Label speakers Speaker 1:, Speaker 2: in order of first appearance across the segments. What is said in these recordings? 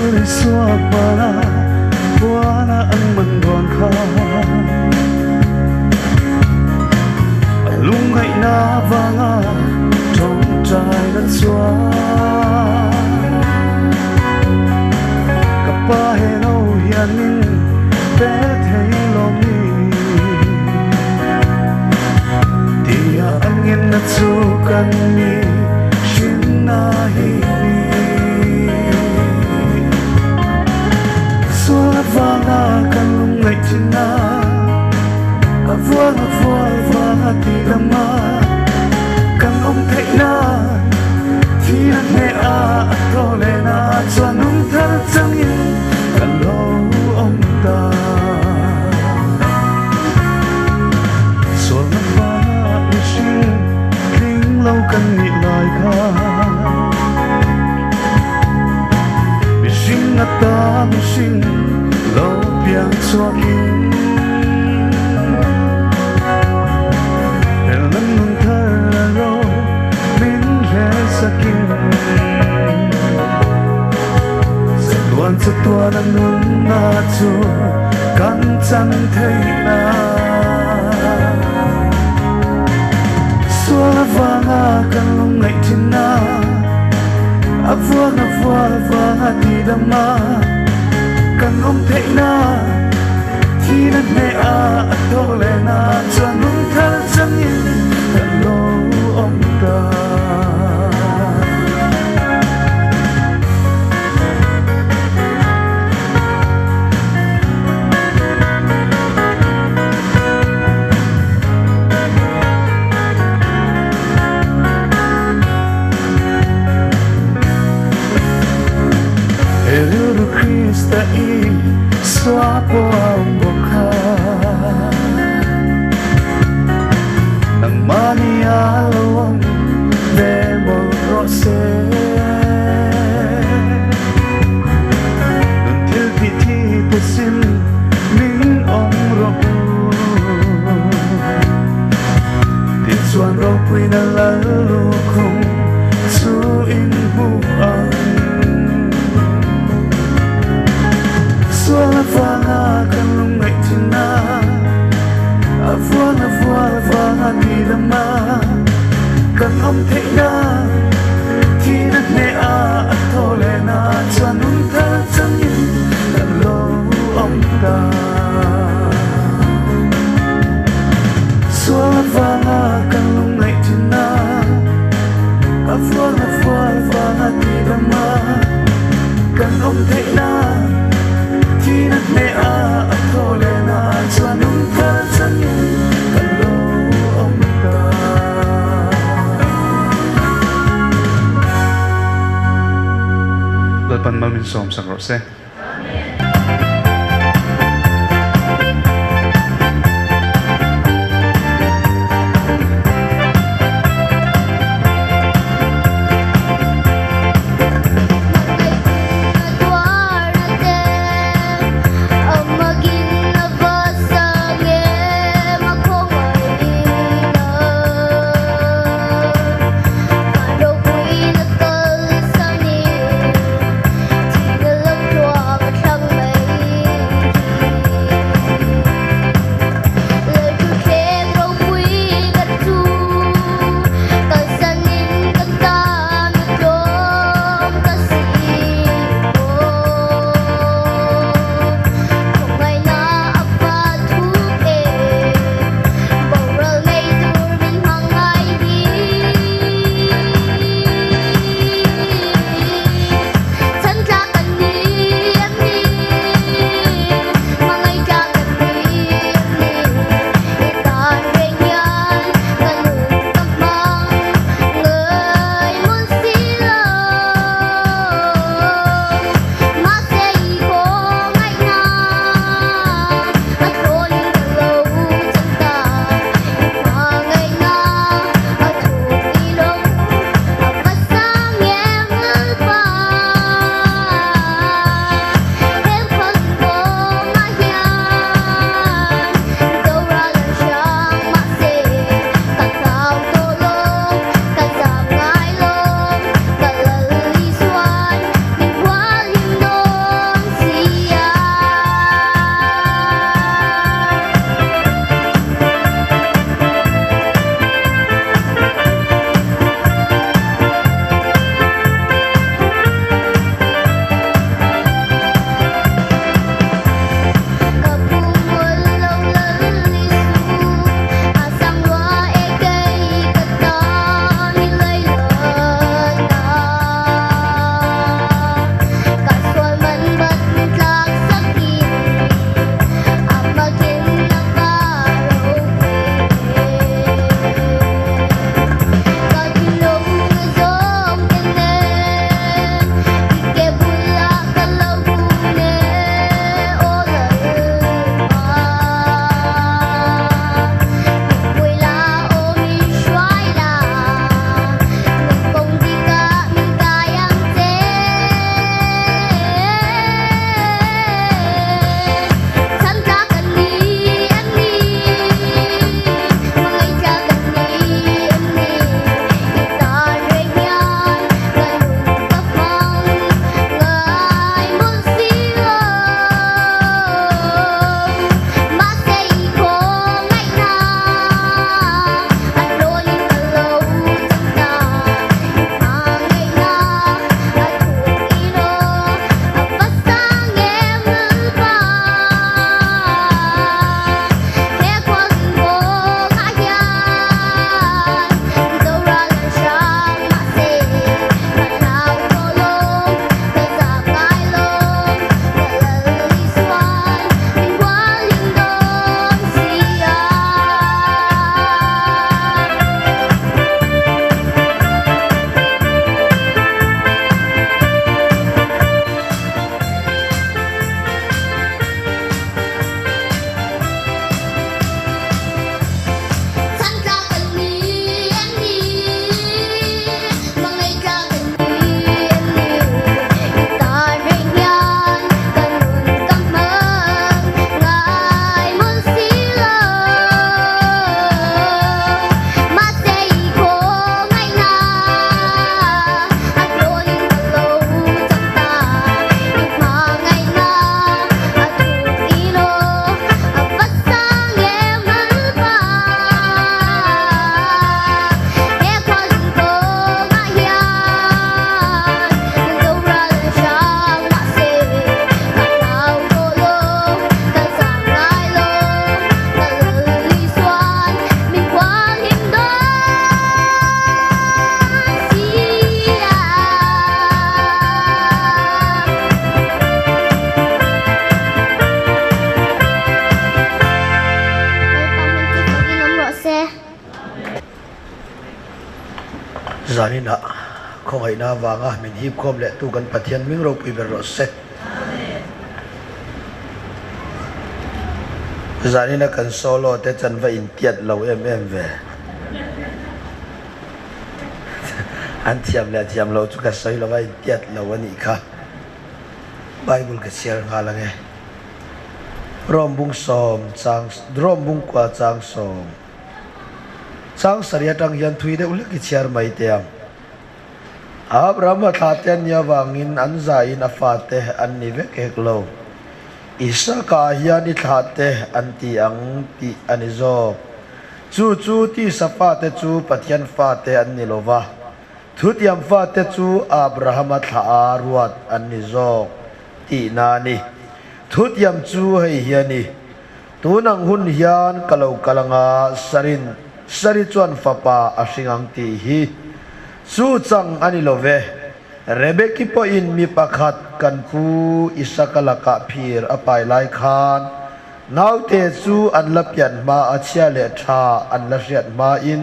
Speaker 1: Lalisua hmana puana an man dawn kha A lungngaihna vanga tawngtaina chuan Ka pa he lo hian min pe thei lo mi Tia an ngenna chu kan mi hrinna hi ni. Sual avanga kan lungngaih thin a, a vual a vual vanga ti dam a, kan awm theih nan thil a hneh a, a thaw len a chuan nung thar changin kan lo awm ta. Sualna vanga mihring tling lo kan nih lai kha. Mihring ata mihring lo piang chhuakin Hel nan nun thar a ro min hler sakin Chatuan chatuan a nunna chu kan chan theih nan Sual avanga kan lungngaih thin a, a vuak a vual vanga ti dam a, kan awm theih nan thil a hneh a, a thawk leh na chuan nung thar changin kan lo awm ta. He rilru Krista i sua pawh a awm bawk a, nangmahni a lo awm ve mawlh rawh se. Nun thil tih thi te sim min awm rawh u. Tichuan ropuina lal lukhum chu in hmu ang. Sual avanga kan lungngaih thin a, a vual a vual avanga ti dam a, kan awm theih nan thihna hneh a, a thaw leh na chuan nun thar changin kan lo awm ta. Sual avanga kan lungngaih thin a, a vual a vual vanga ti dam a, kan awm theih nan thihna hneh a, a thaw leh na chuan nun thar changin kan lo awm ta.
Speaker 2: Lalpan mal min sawm sak rawh se. Zaninah khawngaihna avanga min hipkhawm leh tu kan Pathian hming ropui ber rawh se. Zanina kan solo te chan va intiat lo em em ve. An thiam leh thiam lo chu ka sawi lo va, intiat lo a nih kha. Bible ka chhiar nghal ang e. Rom bung sawm chang Rom bung kua chang sawm. Chang sarih atang hian thui deuh hlek i chhiar mai teh ang. Abraham a thlah te an nih avangin an zaiin a fate an ni vek hek lo. Isaka ah hian i thlah te an ti ang tih a ni zawk. Chu chu tisa fate chu Pathian fate an ni lo va, thutiam fate chu Abrahama thlah a ruat an ni zawk tihna a ni. Thutiam chu hei hi a ni. Tun ang hun hian ka lo kal anga Sarin, Sari chuan fapa a hring ang tih hi chu chang a ni lo ve. Rebeki pawhin mi pakhat kan pu Isaka lakah phir a pai lai khan naute chu an la pian hma a chhia leh tha an la hriat hmain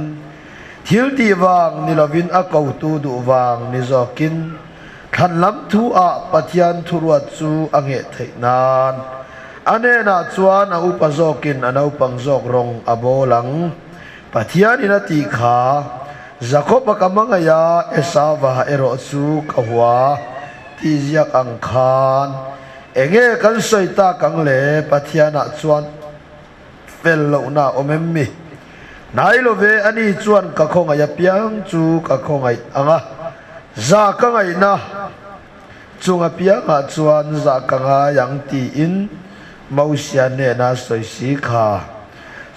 Speaker 2: thil tih vang ni lovin a kotu duh vang ni zawkin Thlan lam thu ah Pathian thuruat chu a ngheh theih nan a hnenah chuan a upa zawkin a naupang zawk rawng a bawl ang. Pathianin a tih kha, Jakob-a ka hmangaih a, Esauva erawh chu ka hua tih ziak ang khan enge kan sawi tak ang le? Pathianah chuan fel lohna a awm em mi? Hnai lo ve, ani chuan ka khawngaih apiang chu ka khawngaih ang a, zah ka ngaihna chung apiangah chuan zah ka ngai ang tiin Mosia hnena sawi si kha.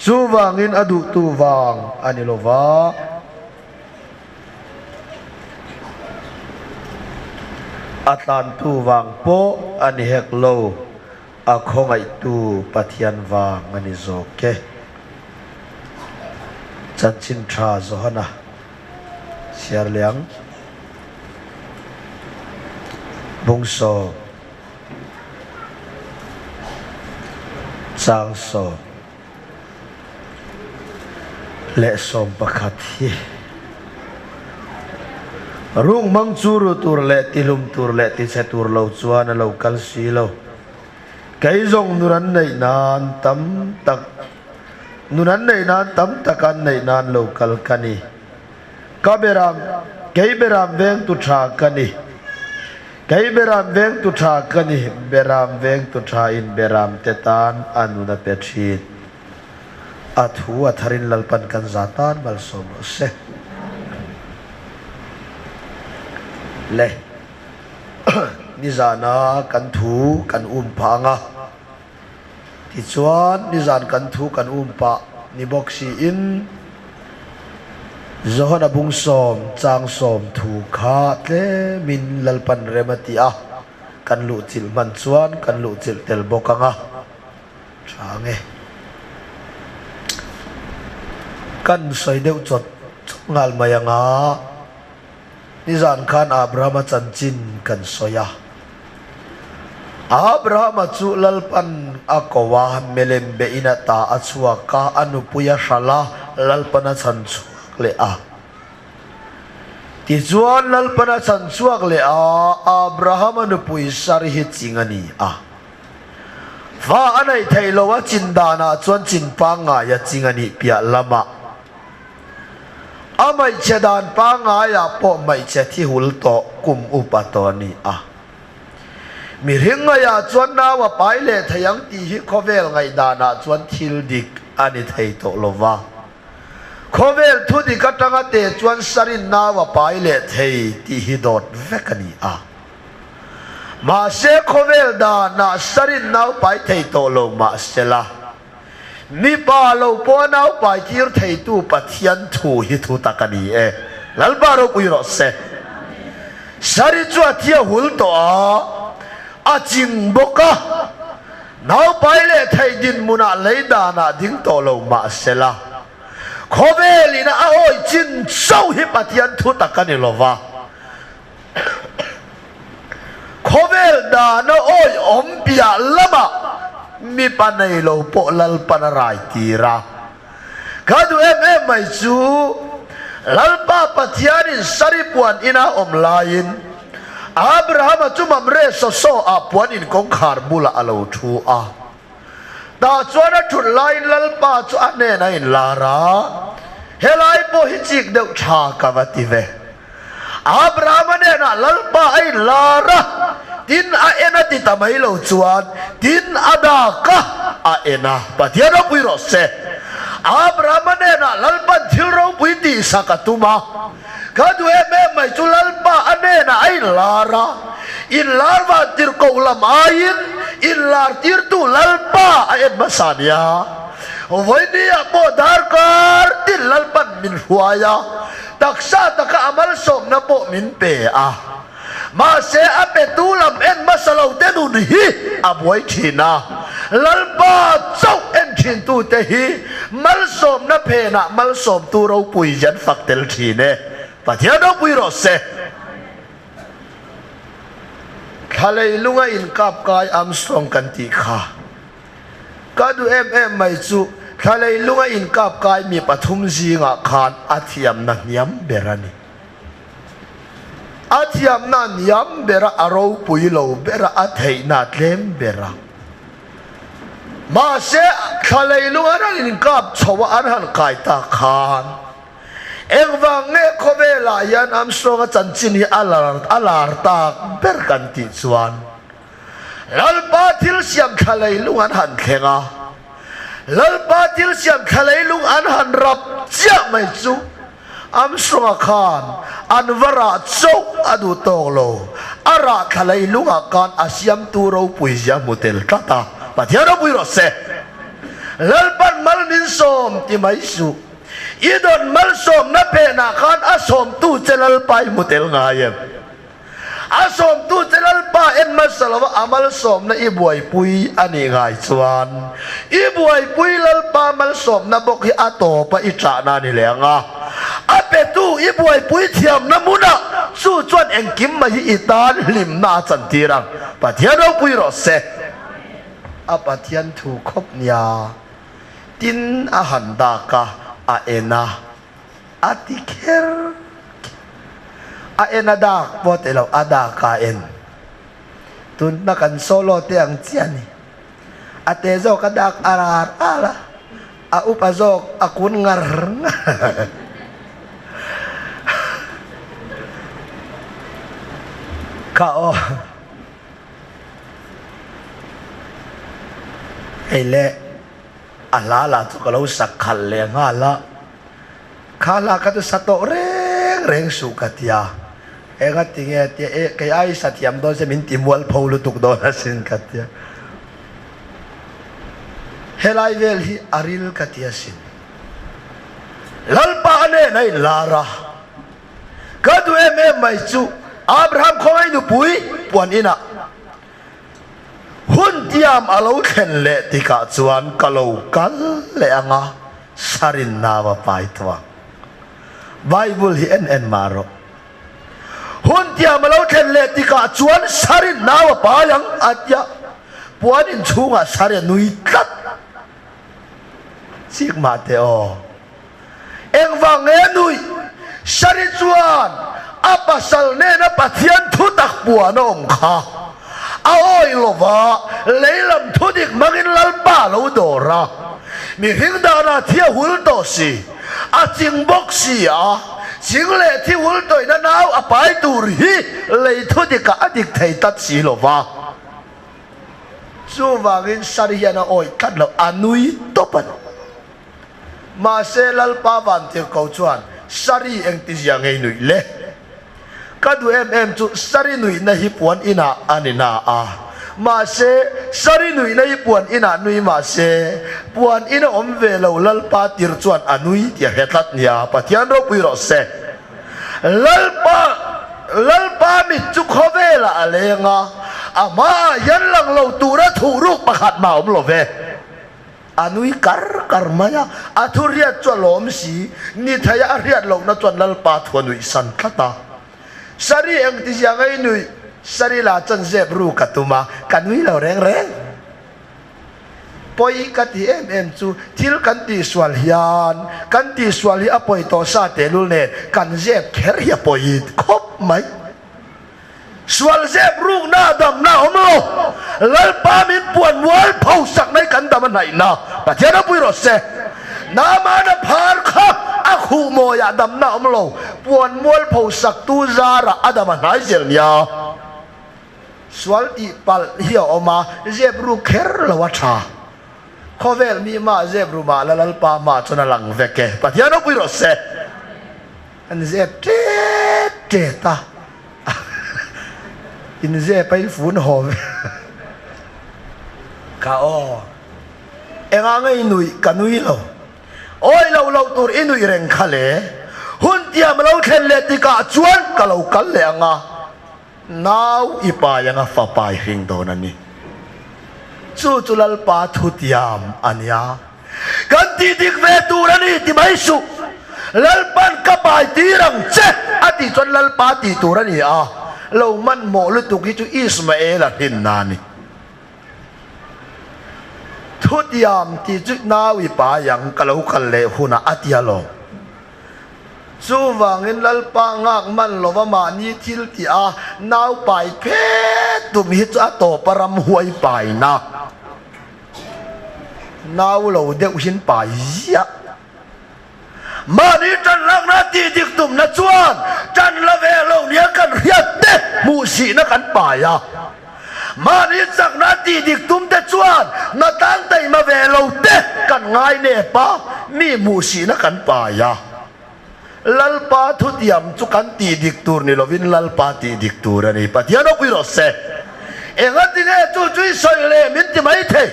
Speaker 2: Chuvangin a duhtu vang a ni lo va. A tlantu vang pawh a ni hek lo. A khawngaihtu Pathian vang a ni zawk e. Chanchin tha Johana chhiar leh ang. Bungsawm Changsawm leh 11 hi Rung hmang chu ru tur leh tihlum tur leh tichhe tur lo chuan a lo kal si lo. Kei zawng nun an neih nan tam tak nun an neih nan tam tak an neih nan lo kal ka ni. Ka beram kei beram vengtu tha ka ni. Kei beram vengtu tha ka ni, beram vengtu tha in beram te tan a nun a pe thin. A thu a tharin Lalpan kan za tan malsawm rawh se. Le nizana kan thu kan um phah anga tichuan nizan kan thu kan um pah ni bawk siin Johana bung sawm chang sawm thu kha tlemin Lalpan rem a ti a, kan luhchilh hman chuan kan luhchilh tel bawk anga. Tha nge. Kan sawi deuh chawt chawt nghal mai anga nizan khan Abrahama chanchin kan sawi a. Abrahama chu Lalpan a ko a, milem be in a ta a chhuak a, a nupui a hralh a, Lalpan a chhan chhuak leh a. Tichuan Lalpan a chhan chhuak leh a, Abrahama nupui Sari hi ching a ni a. Fa a neih theih loh a chin danah chuan chin pangngai a ching a nih piah lamah a hmeichhe dan pangngaiah pawh hmeichhe thi hul tawh kum upa tawh a ni a. Mihring ngaihah chuan nau a pai leh thei ang tih hi khawvel ngaihdanah chuan thil dik a ni thei tawh lo va. Khawvel thu dik atanga te chuan sarin nau a pai leh thei tih hi dawt vek a ni a. Mahse khawvel danah sarin nau pai thei tawh lo mahsela, mipa lo pawh nau pai tir theitu Pathian thu hi thu tak a ni e. Lalpa ropui rawh se. Sari chu a thi a hul tawh a, a ching bawk a, nau pai leh theih dinhmunah lei danah ding tawh lo mahsela, khawvelin a awih chin chauh hi Pathian thu tak a ni lova. Khawvel dana awihawm piah lamah mipa nei lo pawh Lalpan a rai tir a. Ka duh em em mai chu Lalpa Pathianin Sari puan ina awm laiin Abrahama chu Mamre sawsaw ah puan in kawngkhar bulah a lo thu a. Tah chuan a thut laiin Lalpa chu a hnen a inlar a, Helai pawh hi chik deuh tha ka va ti ve. Abrahama hnenah Lalpa a inlar a, tin a en a ti ta mai lo chuan tin a dak a, a en a, Pathian ropui rawh se. Abrahama hnenah Lalpan thil ropui tihsak a tum a, ka duh em em mai chu Lalpa a hnenah a inlar a, inlar van tirhkoh lam aiin inlar tirtu Lalpa a en hmasa nia. Vawinia pawh darkar tin Lalpan min hruai a, Taksa taka a malsawmna pawh min pe a, mahse a petu lam en hmasa lo te nun hi a buai thin a, Lalpa chauh en thin tute hi malsawmna phenah malsawmtu ropui hian fak tel thin e. Pathian ropui rawh se. Thla leilunga inkap kai Armstrong kan tih kha. Ka duh em em mai chu thla leilunga inkap kai mi pathum zingah khan a thiamna hniam ber a ni. A thiamna hniam ber a, a ropui lo ber a, a theihna a tlem ber a. Mahse, thla leilung an han inkap chho a, an han kai ta khan engvang nge khawvelah hian Armstrong-a chanchin hi a lar tak ber kan tih chuan, Lalpa thil siam thla leilung an han thleng a, Lalpa thil siam thla leilung an han rap chiah mai chu Armstrong-a khan an va rah chauh a duh tawk lo, a rah thla leilungah khan a siamtu ropui zia hmu tel tlat a, Pathian ropui rawh se. Lalpan mal min sawm ti mai suh, i dawn malsawmna phenah khan a sawmtu che Lalpa i hmu tel ngai em? A sawmtu che Lalpa en hmasa lova a malsawmna i buaipui a nih ngai chuan i buaipui Lalpa malsawmna bawk hi a tawpa i ṭahna a ni leh ang a. A petu i buaipui thiamna hmunah chu chuan engkim mai hi i tan hlimna a chantir ang. Pathian ropui rawh se. A Pathian thu khawp nia. Tin a han dak a, a en a. A ti kher kher. A en a dak pawh ti lo, a dak a en. Tunna kan solo te ang chiah a ni. A te zawk a dak a rar ar a, a upa zawk a kun ngar ngar. Kha aw. Hei le a hla lah chu ka lo sak khalh leh nghal a. Kha hla kha chu sa tawh reng reng suh ka ti a, enga ti nge tia e kei ai sa thiam dawn se min ti mual pho lutuk dawn asin ka ti a, helai vel hi a ril ka ti asin. Lalpa a nen a inlar a, ka duh em em mai chu Abraham khawngaih nupui puan inah Hun tiam a lo thlen leh tikah chuan ka lo kal leh ang a, sarin nau a pai tawh ang. Bible hi en en mah rawh. Hun tiam a lo thlen leh tikah chuan sarin nau a pai ang a tia, puan inchhungah sari a nui tlat. Chik mah teh aw. Engvang nge nui? Sari chuan a pasal nena Pathian thu tak puan a awm kha a awih lo va, lei lam thu dik hmangin Lalpa a lo dawr a. Mihring danah thi a hul tawh si, a ching bawk si a, ching leh thi hul tawihna nau a pai tur hi lei thu dikah a dik thei tlat si lo va. Chuvangin Sari hian a awih tlat lo, a nui tawp a ni. Mahse Lalpa Vantirhko chuan Sari engtizia ngei nuih le? Ka duh em em chu Sari nuihna hi puan inah a ni na a. Mahse Sari nuihna hi puan inah nui mahse puan ina awm ve lo Lalpa tir chuan a nui tih a hre tlat nia. Pathian ropui rawh se. Lalpa Lalpa mit chu khawvelah a leng a, amahah hian lang lo tura thuhruk pakhat mah a awm lo ve. A nui kar kar mai a, a thu riat chu a lawm si, ni theia a hriat lohna chuan Lalpa thu a nuih san tlat a. Sari engtizia ngei nuih, Sari la chuan zep ru ka tum a, ka nui lo reng reng. Pawi ka ti em em chu thil kan tihsual hian kan tihsual hi a pawi tawh sa tehlul nen kan zep kher hi a pawi khawp mai. Sual zep rukna damna awm lo. Lalpa min puan mual pho sak mai kan dam a hnaihna Pathian a pui rawh se. Naamana phar kha a khuh mawiah damna awm lo. Puan mual pho sak tu zarah a dam a hnai zel nia. Sual tih palh hi a awm a, zep ruk kher lo a tha. Khawvel mi mah zep ru mah la Lalpa mah chuan a lang vek e. Pathian a pui rawh se. An zep tet tet a, in zep a in fun haw ve ka aw. Engah nge i nuih ka nui lo. Awi lo lo tur i nuih reng kha le. Hun tiam a lo thlen leh tikah chuan ka lo kal leh ang a. Nau i pai anga fapa i hring dawn a ni. Chu chu Lalpa thutiam a nia. Kan tih dik ve tur a ni ti mai suh. Lalpan ka pai tir ang che a tih chuan Lalpa tih tur a ni a. Lo hmanhmawh lutuk hi chu Ismaela hlinna a ni. Thutiam tih chu nau i pai ang ka lo kal leh hunah a ti alawm. Chuvangin Lalpa ngak man lova mahni thil tih a nau pai phet tum hi chu a tawp a ram huai paina nau lo deuh hin pai ziah. Mahni tan lakna tih dik tumna chuan tan la ve lo nia kan hriat te hmuhsihna kan pai a. Mahni chakna tih dik tum te chuan natang taima ve lo te kan ngai nep a, mi hmuhsihna kan pai a. Lalpa thutiam chu kan tih dik tur ni lovin Lalpa tih dik tur a ni. Pathian awpui rawh se. Engati nge chu chu i sawi le min ti mai thei?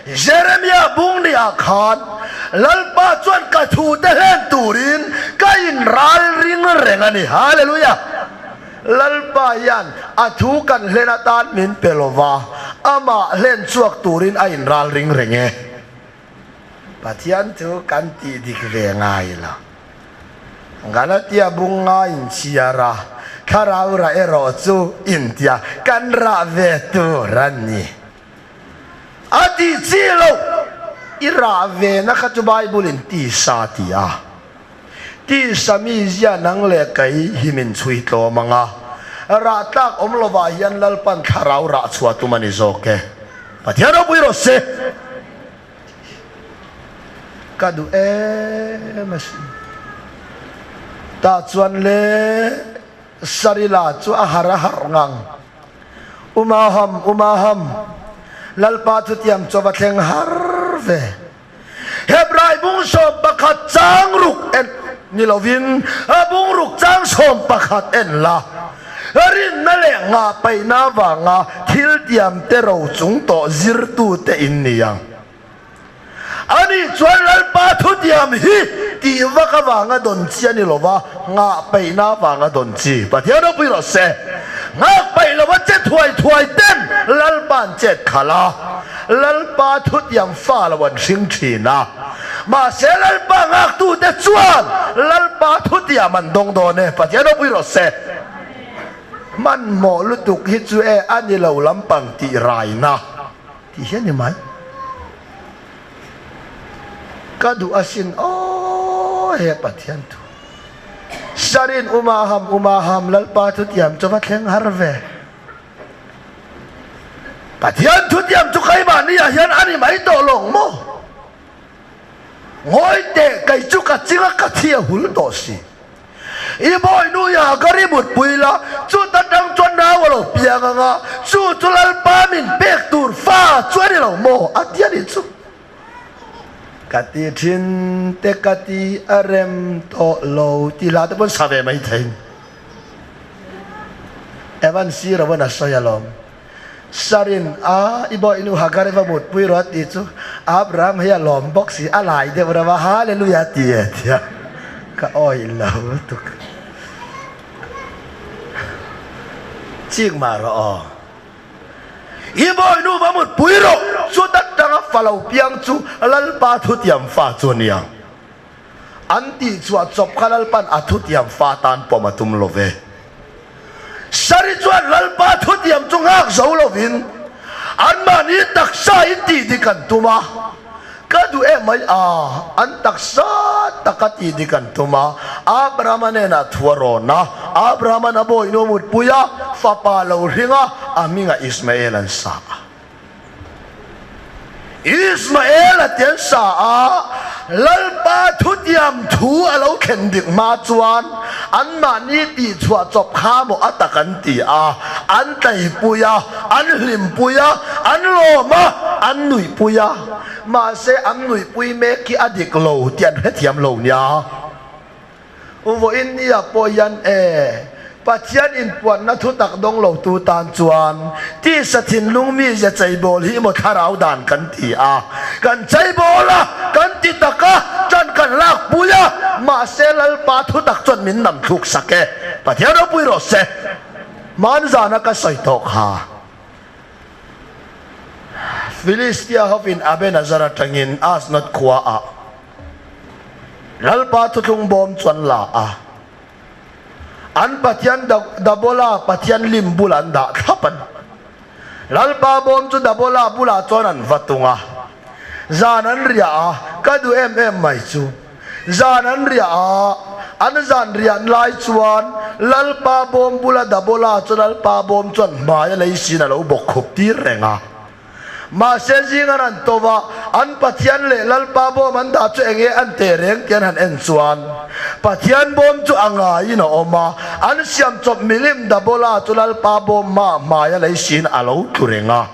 Speaker 2: Jeremia bung ni ah khan Lalpa chuan ka thu te hlen turin ka inral ring reng a ni. Hallelujah! Lalpa hian a thu kan hlen atan min pe lo va, amah hlen chhuak turin a inral ring reng e. Pathian chu kan tih dik ve ngai lo. Galatia bung nga inchhiar a, thlarau rah erawh chu intia kan rah ve tur a ni. A tih chi lo, i rah ve na kha chu Bible in tisa a ti a. Tisa mizia nang leh kei hi min chhui tlawm ang a, rah tlak awm lovah hian Lalpan thlarau rah chhuah tum a ni zawk e. Pathian ropui rawh se. Ka duh em asin. Tah chuan le Sarila chu a har a harh ngang. Umaham, Umaham, Lalpa thutiam chu a va thleng har ve. Hebrai bung 11 chang ruk en ni lovin a bung ruk chang 11 en la. Rinna leh ngah paihna avanga thil tiam te ro chung tawh zirtute in ni ang. Ani chuan Lalpa thutiam hi tih vak avanga dawn chi a ni lova, ngah paihna avanga dawn chi. Pathian ropui rawh se. Nghak paih lova che thuai thuai ten Lalpa'n chet khalh a. Lalpa thutiam fa lo an hring thin a, mahse Lalpa nghaktute chuan Lalpa thutiam an dawng dawn e, Pathian ropui rawh se. Hmanhmawh lutuk hi chu e a ni lo lampang tih raina tih hi a ni mai. Ka duh asin aw he Pathian thu. Sarin Umaham Umaham Lalpa thutiam chu va thleng har ve. Pathian thutiam chu keimahni ah hian a ni mai tawh lawng maw? Ngawi teh, kei chu ka ching a, ka thi a hul tawh si. I bawinu i Hagar i mutpui la, chuta tang chuan nau a lo piang ang a, chu chu Lalpa min pek tur fa chu a ni lo maw? A ti a nih chu. Ka ti thin te ka ti a rem tawh lo tih hla te pawn sa ve mai thei. Evan sir awn a sawi alawm. Sarin a i bawi nu Hagar i va mutpui rawh a tih chu Abraham hei a lawm bawk si a lai deuh reuh a Hallelujah ti e tia ka awih lo lutuk. Chik mah rawh aw. I bawi nu va mutpui rawh chuta tanga fa lo piang chu Lalpa thutiam fa chu a nia. An tih chhuah chawp kha Lalpan a thutiam fa tan pawm a tum lo ve. Sari chuan Lalpa thutiam chu nghak zo lovin Anmahni taksa in tih dik an tum a, ka duh em mai a, an taksa taka tih dik an tum a. Abrahama hnenah thu a rawn a, Abrahama'n a bawihnu a mutpui a, fapa lo hring a, a hmingah Ismael an sa a. Ismael a tian sa a, Lalpa thutiam thu a lo thlen dik hma chuan anmahni tihchhuah chawp kha maw a tak an ti a, an tleipui a, an hlimpui a, an lawm a, an nuihpui a. Mahse an nuihpui mek hi a dik lo tih an hrethiam lo nia. Vawiin nia pawh hian e, Pathian inpuanna thutak dawng lotu tan chuan tisa thinlung mizia cheibawl hi emaw thlarau dan kan ti a, kan cheibawl a, kan ti tak a, ṭan kan lakpui a, mahse Lalpa thutak chuan min nam thluk sak e. Pathian ropui rawh se. Hmanzana ka sawi tawh kha. Filistia hovin Abenazar aṭangin Asnod khuaah Lalpa thuthlung bawm chuan la a, an pathian Dabola pathian lim bul an dah thlap a ni. Lalpa bawm chu Dabola bulah chuan an va tung a, zan an riah a, ka duh em em mai chu. Zan an riah a, an zan riah lai chuan Lalpa bawm bula Dabola chu Lalpa bawm chuan hmai a lei sin a lo bawk khup tir reng a. Mahse zing an han to va, an Pathian leh Lalpa bawm an dah chu enge an teh reng tih an han en chuan Pathian bawm chu a ngaiin a awm a, an siam chawp milim Dabola chu Lalpa bawm hmaah hmai a lei siin a lo tlu reng a.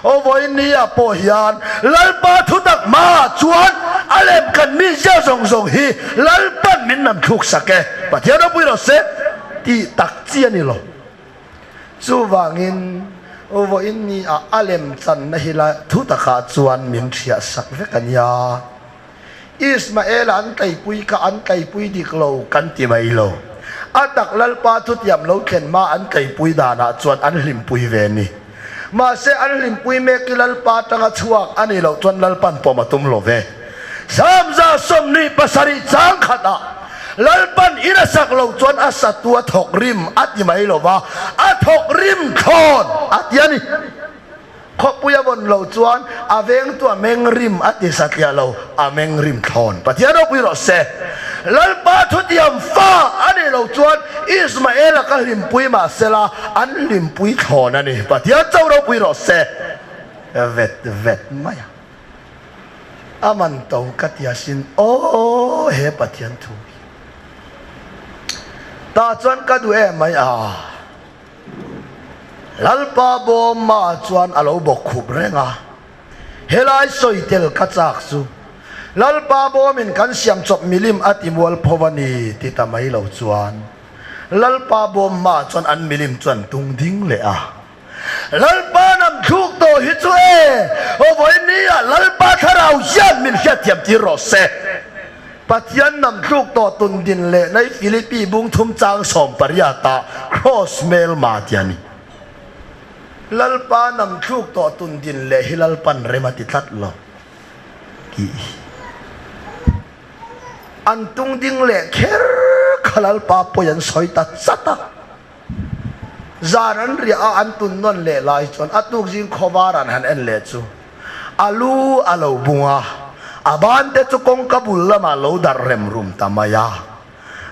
Speaker 2: Aw vawiin ni ah pawh hian Lalpa thutak hmaah chuan a lem kan mi zia zawng zawng hi Lalpan min nam thluk sak e, Pathian ropui rawh se tih tak chi a ni lo. Chuvangin, vawiin ni ah a lem channa hi la thu takah chuan min hriah sak vek a nia. Ismael-a an tleipui kha an tleipui dik lo kan ti mai lo. A tak Lalpa thutiam lo thlen hma an tleipui danah chuan an hlimpui ve ni. Mahse an hlimpui mek hi Lalpa atanga chhuak a nih loh chuan Lalpan pawm a tum lo ve. Samza 27 chang khatah Lalpan in a sak loh chuan a satu a thawk rim a ti mai lo va, a thawk rim thlawn a ti a ni. Khawpui a vawn loh chuan a vengtu a meng rim a ti satliah lo, a meng rim thlawn. Pathian ropui rawh se. Lalpa thutiam fa a nih loh chuan Ismaela ka hlimpui mahsela an hlimpui thlawn a ni. Pathian chauh ropui rawh se. Vet vet mai a. A man to ka ti asin aw he Pathian thu hi. Tah chuan ka duh em mai a. Lalpa bawmma chuan a lo bawk khup reng a. Helai sawi tel ka chak chu Lalpa bawmin kan siam chawp milim a ti mual pho a ni ti ta mai lo chuan Lalpa bawmma chuan an milim chu an tung ding leh a. Lalpa nam thluk tawh hi chu e, aw vawiin ni ah Lalpa thlarau hian min hriatthiam tir rawh se. Pathian nam thluk tawh tun din leh nai Philippi bung thum chang 18 ah Cross hmelma ti a ni. Lalpa nam thluk tawh tun din leh hi Lalpan rem a ti tlat lo tih hi. An tung ding leh kher kha Lalpa pawi an sawi ta chat a. Zan an riah a an tun nawn leh lai chuan a tuk zing khawvar an han en leh chu a lu a lo bung a, a ban te chu kawngka bul lamah lo darh rem rum ta mai a.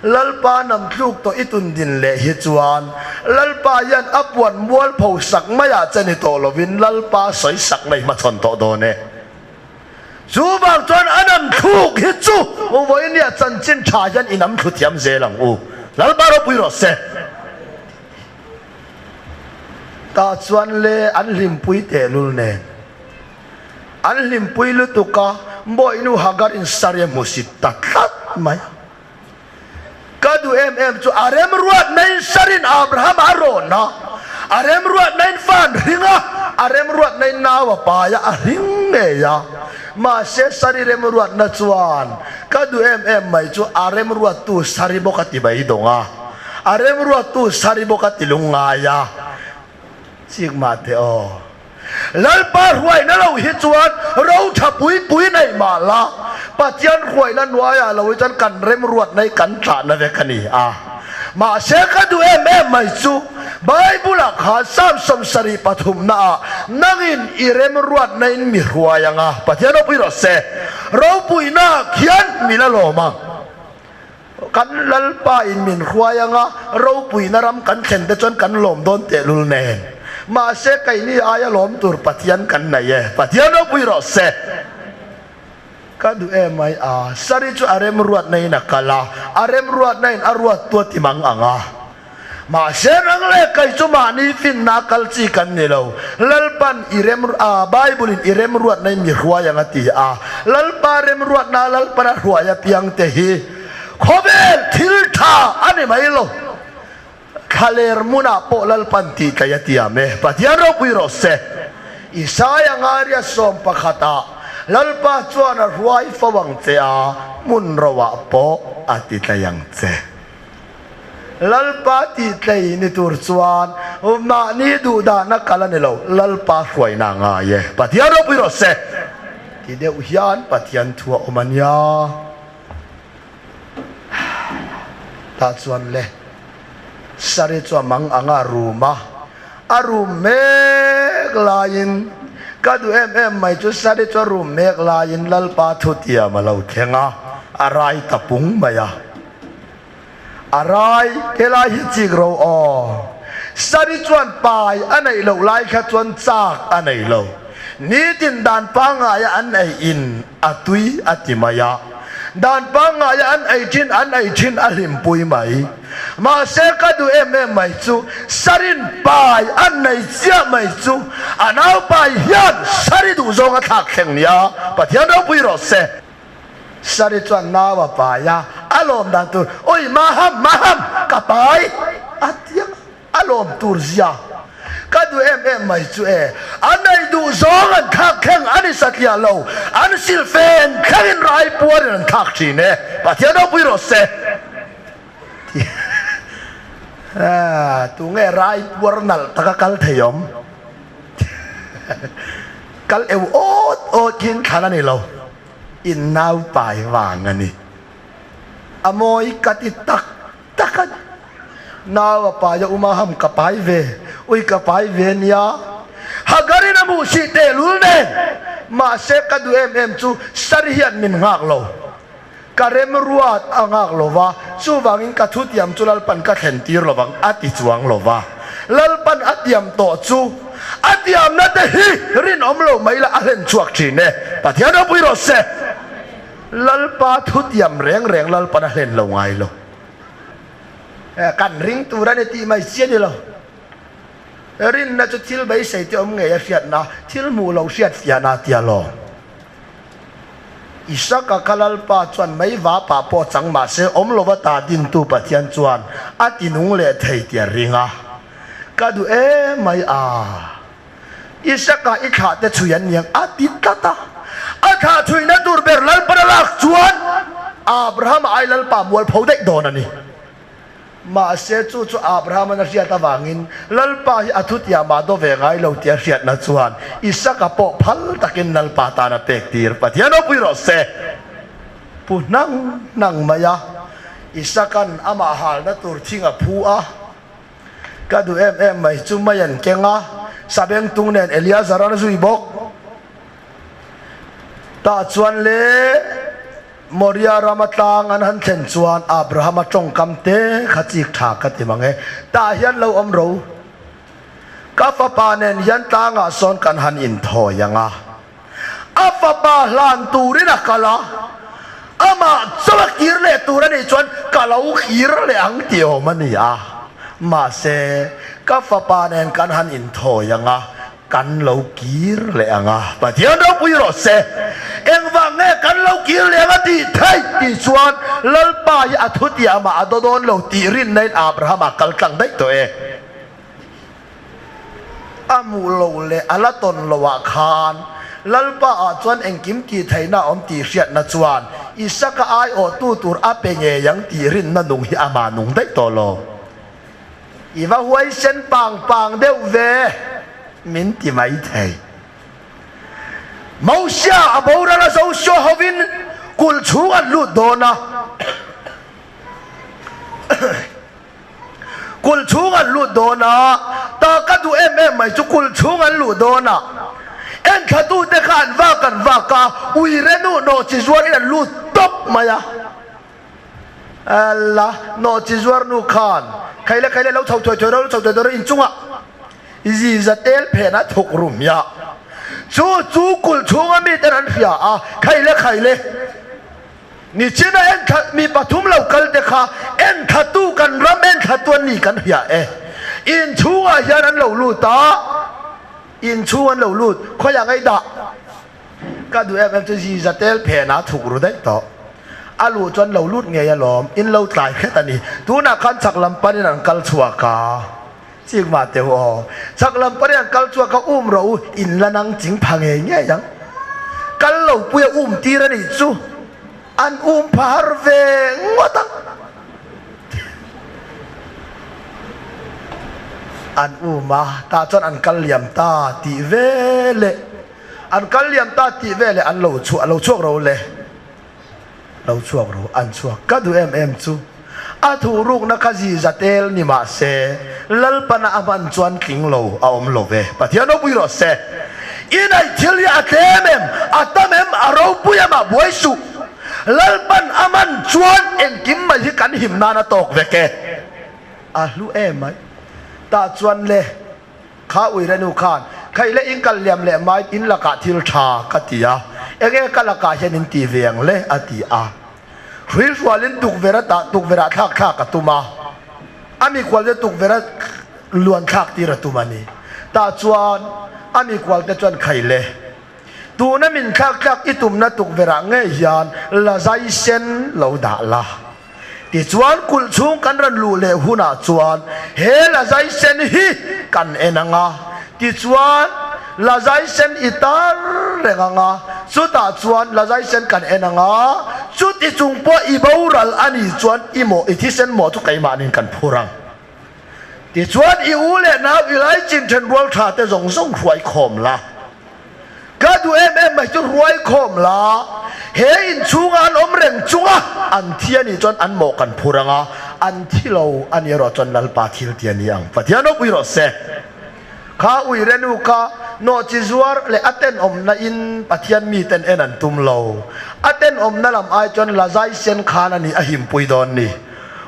Speaker 2: Lalpa nam tluk tawh i tun din leh hi chuan Lalpa hian a puan mualpho sak maiah che ni tawh lovin Lalpa sawi sak mai hmachhawn tawh dawn e. Chu vang chuan a nam thluk hi chu vawinia chanchin tha hian i nam thlu thiam zel ang u. Lalpa ropui rawh se. Tah chuan le an hlimpui tehlul nen an hlimpui lutuk a, Bawihnu Hagar in sari a hmusit ta tlat mai. Ka duh em em chu a remruatna in sarin Abraham a rawn a, a remruatna in fa an hring a, a remruatna in nau a pai a, a hring ngei a. Mahse sari remruatna chuan ka duh em em mai chu a remruattu sari bawk a ti mai dawng a, a remruattu sari bawk a ti lungngai a. Chik mah teh aw. Lalpa hruaina lo hi chuan ro tha pui pui nei mah la, Pathian hruaina hnuaiah lo hi chuan kan remruatna hi kan tlahna vek a ni a. Mahse ka duh em em mai chu Bible-ah khan Psalm 73 naah nangin i remruatna in mi hruai ang a, Pathian ropui rawh se, ropuina khian mi la lawm ang. Kan Lalpa in min hruai ang a, ropuina ram kan thlen te chuan kan lawm dawn tehlul nen. Mahse keini aia lawm tur Pathian kan nei e, Pathian ropui rawh se. Ka duh em mai a, Sari chu a remruatna in a kal a, a remruatna in a ruat tu a ti mang ang a. Mahse nang leh kai chu mahni finna kal chi kan ni lo. Lalpan i rem a, Bible in i remruatna in mi hruai ang a ti a. Lalpa remruatna Lalpan a hruai apiang te hi khawvel thil tha a ni mai lo. Thlaler hmunah pawh Lalpan tih tlaih a tiam e. Pathian ropui rawh se. Isaia ngaria 11ah Lalpa chuan a hruai fo ang che a, hmun roah pawh a ti tlaih ang che. Lalpa tih tlei ni tur chuan mahni duhdahna kal a ni lo, Lalpa hruaina a ngai e. Pathian ropui rawh se. Ti deuh hian Pathian thu a awm a nia. Tah chuan le, Sari chu a mang ang a rum a, a rum mek laiin ka duh em em mai chu Sari chu a rum mek laiin Lalpa thutiam a lo thleng a, a rai ta pung mai a. A rai, helai hi chik ro aw. Sari chuan pai a neih loh lai kha chuan chak a nei lo. Nitin dan pangngaia an ei in a tui a ti mai a. Dan pangngaia an ei thin an ei thin a hlimpui mai. Mahse ka duh em em mai chu Sarin pai a nei chiah mai chu a nau pai hian Sari duhzawng a thlak thleng nia. Pathian ropui rawh se. Sari chuan nau a pai a, a lawm dan tur, Ui Maham, Maham, ka pai a ti ang a, a lawm tur zia ka duh em em mai chu e, a nei duh zawng an thlak thleng a ni satliah lo, an silfen thlengin rai puarin an thlak thin e, Pathian ropui rawh se. Tunge rai puar nalh taka kal thei awm? Kal eu awt awt hian thlan a ni lo, in nau pai vang a ni. A mawi ka ti tak tak a ni. Nau a pai a um a ham ka pai ve, ui ka pai ve nia. Hagarin a hmuh sih tehlul nen, mahse ka duh em em chu Sari hian min nghak lo. Ka remruat a nghak lo va, chuvangin ka thutiam chu Lalpan ka thlen tir lo vang a ti chuang lo va. Lalpan a tiam tawh chu a tiamna te hi rinawm lo mai la a hlen chhuak thin e. Pathian ropui rawh se. Lalpa thutiam reng reng Lalpan a hlen lo ngai lo. Kan ring tur a ni tih mai chi a ni lo. Rinna chu thil beisei te awm ngei a hriatna, thil hmuh lo hriat fiahna tia lawm. Isaka ka Lalpa chuan mei vapah pawh chang mah se awm lova ta dintu Pathian chuan a ti nung leh thei tih a ring a. Ka duh em mai a. Isaka i thlah te chhui an niang a ti tlat a. A thlah chhuihna tur ber Lalpan a lak chuan Abrahama ai Lalpa mualpho daih dawn a ni. Mahse, chu chu Abraham-an a hriat avangin Lalpa hi a thutiam ah do ve ngai lo tih a hriatna chuan Isaka pawh phal takin Lalpa tan a pek tir. Pathian ropui rawh se! Pu hnang hnang mai a, Isaka'n amah halna tur thing a phu a, ka duh em em mai chu mei an keng a, Sabengtung nen Eliazar-an a zui bawk. Tah chuan le. Moria rama tlang an han thlen chuan Abrahama tawngkam te kha chik tha ka ti mang e. Tah hian lo awm ro. Ka fapa nen hian tlangah sawn kan han inthawi ang a. A fapa hlan turin a kal a, amah chaw a kir leh tur a nih chuan ka lo kir leh ang tih awm a ni a. Mahse, ka fapa nen kan han inthawi ang a, Kan lo kir leh ang a, Pathian ropui rawh se. Engvang nge kan lo kir leh ang a tih theih tih chuan Lalpa hi a thutiah amah a do dawn lo tih rinna in Abraham a kal tlang daih tawh e. A hmuh lo leh a la tawn lo ah khan Lalpa ah chuan engkim tih theihna a awm tih hriatna chuan Isaka aiawhtu tur a pe ngei ang tih rinna nung hi amah nung daih tawh lo. I va huaisen pang pang deuh ve min ti mai thei. Mosia a boral a Joshua hovin kulh chhung an lut dawn a. Kulh chhung an lut dawn a, ta ka duh em em mai chu kulh chhung an luh dawn a, enthlatute kha an vak an vak a, uire nu nawhchi zuarin an lut tawp mai a. Ella, nawhchi zuar nu khan khaile khaile lo chho thuai thuai rawh, lo chho thuai thuai rawh inchungah ziza tel phen a thuk ru hmiah. Chu chu kulh chhunga miten an hria a, khaile khaile. Nichina enthla mi pathum lo kal te kha enthlatu kan ram enthlatu an ni kan hria e. Inchhungah hian an lo lut a, inchhung an lo lut, khawiah ngei dah? Ka duh em em chu ziza tel phenah thuk ru daih tawh. A luh chuan lo lut ngei alawm, in lo tlai hret a ni. Tunah khan chak lam panin an kal chhuak a, chik mah teh u aw. Chak lam panin an kal chhuak a, um rawh u, in la nang ching pha ngei ngei ang. Kal lo puia um tir a nih chu an um pha har ve ngawt ang. An um a, tah chuan an kal liam ta tih ve leh. An kal liam ta tih veleh an lo chhuah lo chhuak ro le lo chhuak ro an chhuak ka duh em em chu a thuh rukna kha zi za tel ni mah se Lalpana a hman chuan tling lo a awm lo ve Pathian ropui rawh se i naih thil hi a tlem em a tam em a ropui em ah buai suh Lalpan a hman chuan engkim mai hi kan him nan a tawk vek e a hlu em mai tah chuan le. Kha uirenu khan, Khaih le in kal liam leh mai in lakah thil tha ka ti a, enge ka lakah hian in ti ve ang le a ti a. Hruihrualin tukverh a tah tukverh ah thlak thlak a tum a, a mikhual te tukverh a luan thlak tir a tum a ni. Tah chuan a mikhual te chuan Khaih le, tuna min thlak thlak i tumna tukverh ah ngei hian la zai sen lo dah la. Tichuan kulh chhung kan rawn luh leh hunah chuan he lazai sen hi kan en ang a, tichuan lazai sen i tar reng ang a, chutah chuan lazai sen kan en ang a, chuti chung pawh i boral a nih chuan i mawh i thisen mawh chu keimahnin kan phur ang. Tichuan i u leh nau i laichin thenrual tha te zawng zawng hruai khawm la. Ka duh em em mai chu ruai khawm la, he inchhunga an awm reng chunga an thi a nih chuan an mawh kan phur ang a, an thi lo a nih erawh chuan Lalpa thil ti a ni ang. Pathian awk ui rawh se. Kha ui renu kha nawhchi zuar leh a tenawmna in Pathian miten en an tum lo. A tenawmna lam ai chuan lazai sen khan a nih a himpui dawn ni.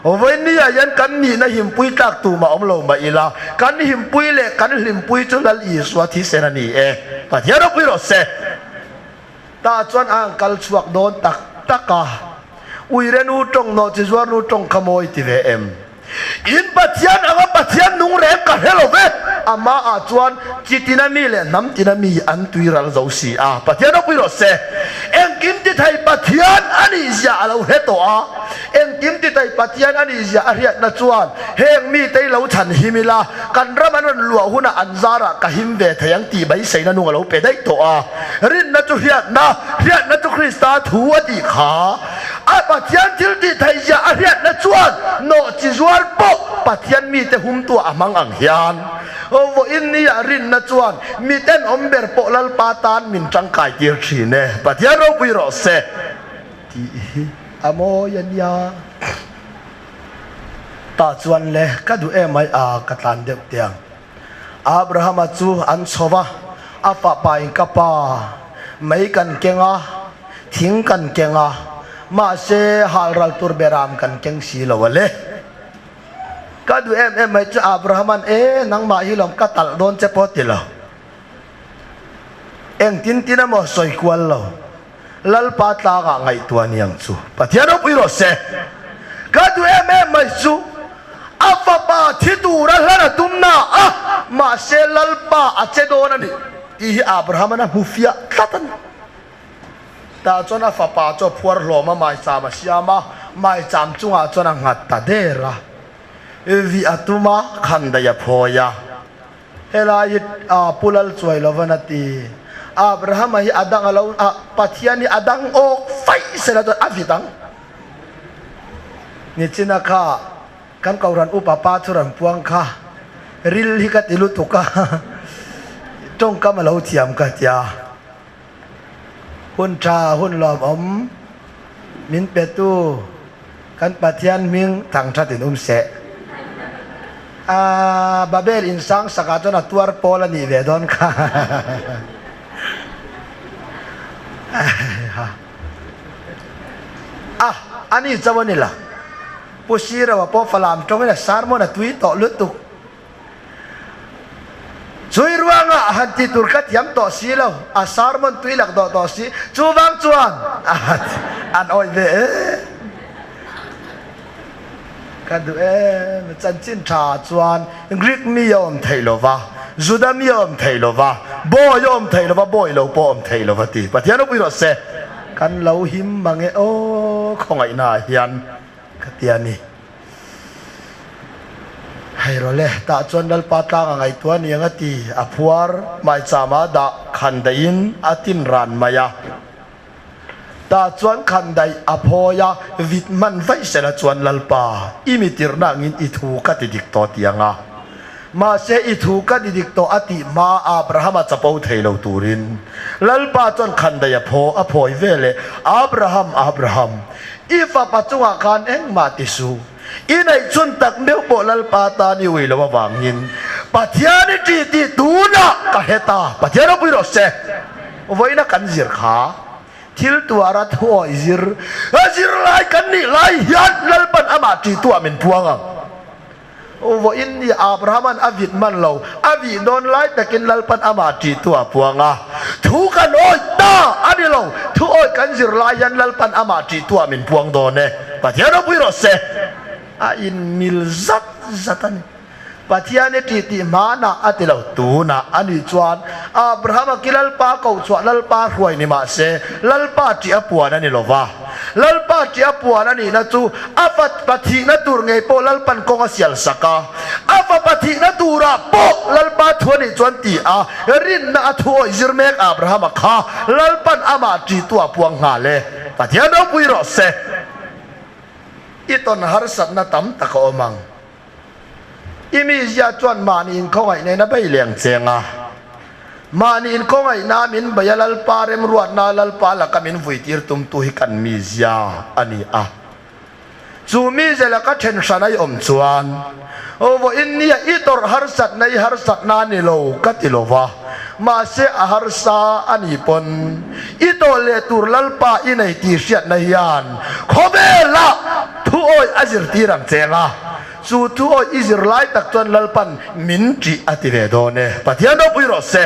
Speaker 2: Vawinia hian kan nihna himpui tlak tumah awm lo mah ila, kan himpui leh kan hlimpui chu Lal Isua thisen a ni e. Pathian ropui rawh se. Tah chuan a han kal chhuak dawn tak tak a, Uire nu tawng nawh chi zuar nu tawng kha mawi ti ve em? In Pathian anga Pathian nung reng ka hre lo ve. Amah ah chuan chi tina mi leh hnam tina mi an tui ral zo si a. Pathian ropui rawh se. Engkim ti thei Pathian a nih zia a lo hre tawh a. Engkim ti thei Pathian a nih zia a hriatna chuan heng mite hi lo chhan him ila, kan ram an rawn luah hunah an zarah ka him ve thei ang tih beiseina nung a lo pe daih tawh a. Rinna chu hriatna, hriatna chu Krista thu a tih kha. A Pathian thil tih theih zia a hriatna chuan nawhchi zuar pawh Pathian mite humtuah a hmang ang hian vawiin nia rinna chuan miten awm ber pawh Lalpa tan min tangkai tir thin e. Pathian ropui rawh se. Tih hi a mawi a nia. Tah chuan le ka duh em mai a ka tlan deuh teh ang. Abrahama chu an chho va, a fapa in ka pa, mei kan keng a, thing kan keng a, mahse halral tur beram kan keng si lo a le. Ka duh em em mai chu Abrahama'n e nangmah hi lawm ka talh dawn che pawh ti lo. Engtin tin emaw sawi kual lo. Lalpa tlangah ngaihtuah ni ang chu. Pathian ropui rawh se. Ka duh em em mai chu a fapa thi tura hlan a tum na a, mahse Lalpa a che dawn a ni tih hi Abraham-an a hmu fiah tlat a ni. Tah chuan a fapa chu a phuar hlawm a, maicham a siam a, maicham chungah chuan a nghat ta der a. Vih a tum a, khandaih a phawi a. Helai hi Pu Lalchuailovan a ti. Abrahama hi a dang a lo, Pathian hi a dang awk faih sela chuan a vit ang. Nichina kha kan Kohhran upa pa chu rawn puang kha ril hi ka ti lutuk a, tawngkam a lo thiam ka tia. Hun tha, hun lawmawm min petu kan Pathian hming thangthat in um seh. A Babel in sang sakah chuan a tuar pawl a nih ve dawn kha. A, a ni chauh a ni la. Pu Sirova pawh Falam tawngin a sermon a tui tawh lutuk. Chui ruangah a han ti tur kha thiam tawh si lo, a sermon tui lak dawh tawh si, chuvang chuan an awih ve e. Ka duh em, chanchin tha chuan Greek mi a awm theih lo va, Juda mi a awm theih lo va, bawi a awm theih lo va, bawi lo pawh a awm theih lo va ti. Pathian ropui rawh se. Kan lo him mang e aw, khawngaihna ah hian ka ti a ni. Hei rawle, tah chuan Lalpa tlang a ngaihtuah ni ang a ti. A phuar maichama dah khan daihin a tin ran mai a. Tah chuan khan daih a phawi a, vit hman vaih sela chuan Lalpa, i mi tirhna angin i thu ka ti dik tawh ti ang a. Mahse i thu ka ti dik tawh a tih hma Abrahama chapo thei lo turin Lalpa chuan khan daih a phaw a phawi veleh, Abraham, Abraham, I fapa chungah khan engmah ti su. I neih chhun tak meuh pawh Lalpa tan i ui lo avangin Pathian i ṭih tih tunah ka hre ta. Pathian ropui rawh se. Vawiina kan zir kha thil tuara thuawi zir a zir lai kan nih lai hian Lalpan amah ṭihtuah min puang ang. Vawiin ni Abrahaman a vit man lo, a vih dawn lai takin Lalpan amah ṭihtu a puang a. Thu kan awih ta a ni lo, thu awih kan zir lai hian Lalpan amah ṭihtu ah min puang dawn e. Pathian ropui rawh se. A inmil zat zat a ni. Pathian i ṭih tih hmanah a ti lo, tunah a nih chuan Abrahama ki Lalpa kohchhuah Lalpa hruai ni mah se, Lalpa ṭih a puan a ni lo va. Lalpa ṭih a puan a nihna chu a fa pathihna tur ngei pawh Lalpan kawng a sial sak a, a fa pathihna turah pawh Lalpa thu a nih chuan ti a, rinna a thu awih zir mek Abrahama kha Lalpan amah ṭihtu a puang nghal e. Pathian ropui rawh se. I tawn harsatna tam tak a awm ang. I mizia chuan mahni inkhawngaihna in a bei leng cheng a. Mahni inkhawngaihna min bei a Lalpa remruatna Lalpa laka min vuitir tumtu hi kan mizia a ni a. Chu mizia laka then hran a i awm chuan vawiin nia i tawrh harsatna i harsatna a ni lo ka ti lo va, mahse a harsa a ni pawn i tawh leh tur Lalpa i nei tih hriatna hian khawvelah Thu awih a zirtir ang cheng a, chu thu awih i zir lai tak chuan Lalpan min ṭih a ti ve dawn e. Pathian ropui rawh se.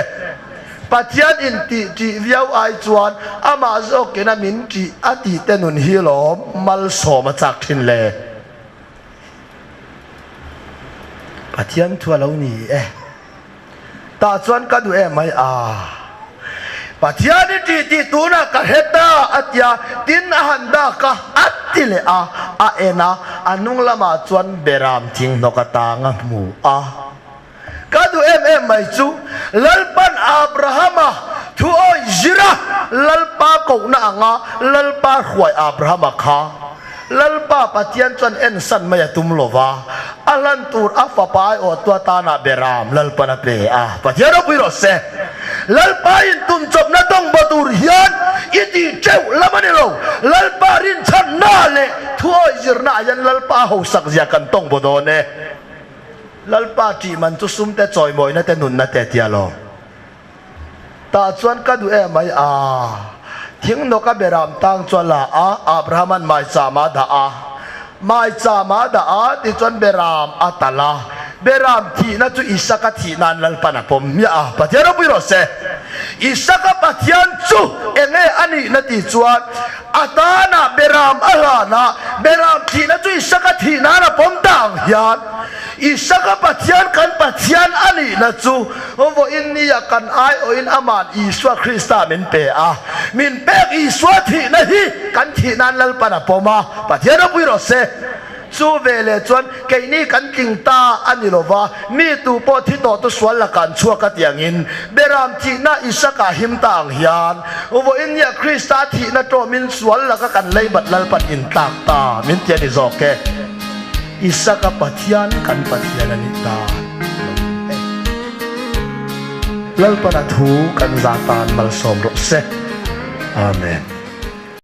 Speaker 2: Pathian in tih ṭih viau ai chuan amah zawkin a min ṭih a tih te nun hi lawm malsawm a chak ṭhin le. Pathian thu a lo ni e. Tah chuan ka duh em mai a. Pathian i ṭih tih tunah ka hre ta a tia, tin a han dak a, a ti leh a, a en a, a hnung lamah chuan Beram thing hnawk atang a hmu a. Ka duh em em mai chu Lalpan Abrahama thu awih zira Lalpa kohna anga Lalpa hruai Abrahama kha Lalpa Pathian chuan ensan mai a tum lo va, a hlan tur a fapa aiawh tu atana Beram Lalpan a pe a. Pathian ropui rawh se. Lalpa in tum chawpna tawng bo tur hian i tih teuh lam a ni lo. Lalpa rinchhanna leh thuawih zirna ah hian Lalpa hausak zia kan tawng bo dawn e. Lalpa ṭih man chu sum te chawimawina te nunna te tia lo. Tah chuan ka duh em mai a. Thing nawk a beram tang chuan la a, Abrahaman maicham a dah a. Maicham a dah a tichuan beram a talh a. Beram thihna chu Isaka thih nan Lalpan a pawm hmiah a. Pathian ropui rawh se. Isaka Pathian chu enge a nihna tih chuan a tanah beram a hlan a, beram thihna chu Isaka thih nan a pawm ta ang hian Isaka Pathian kan Pathian a nihna chu vawiin nia kan aiawhin Aman Isua Krista min pe a, min pek Isua thihna hi kan thih nan Lalpan a pawm a, Pathian ropui rawh se. Chu veleh chuan keini kan tling ta a ni lova, mi tu pawh thi tawh tu sual lakah an chhuak a tih angin Beram thihna Isaka him ta ang hian vawiin nia Krista thihna tawmin sual laka kan leibat Lalpan intlak ta min ti a ni zawk e. Isaka Pathian kan Pathian a nih dan lo e. Lalpan a thu kan za tan malsawm rawh se. Amen.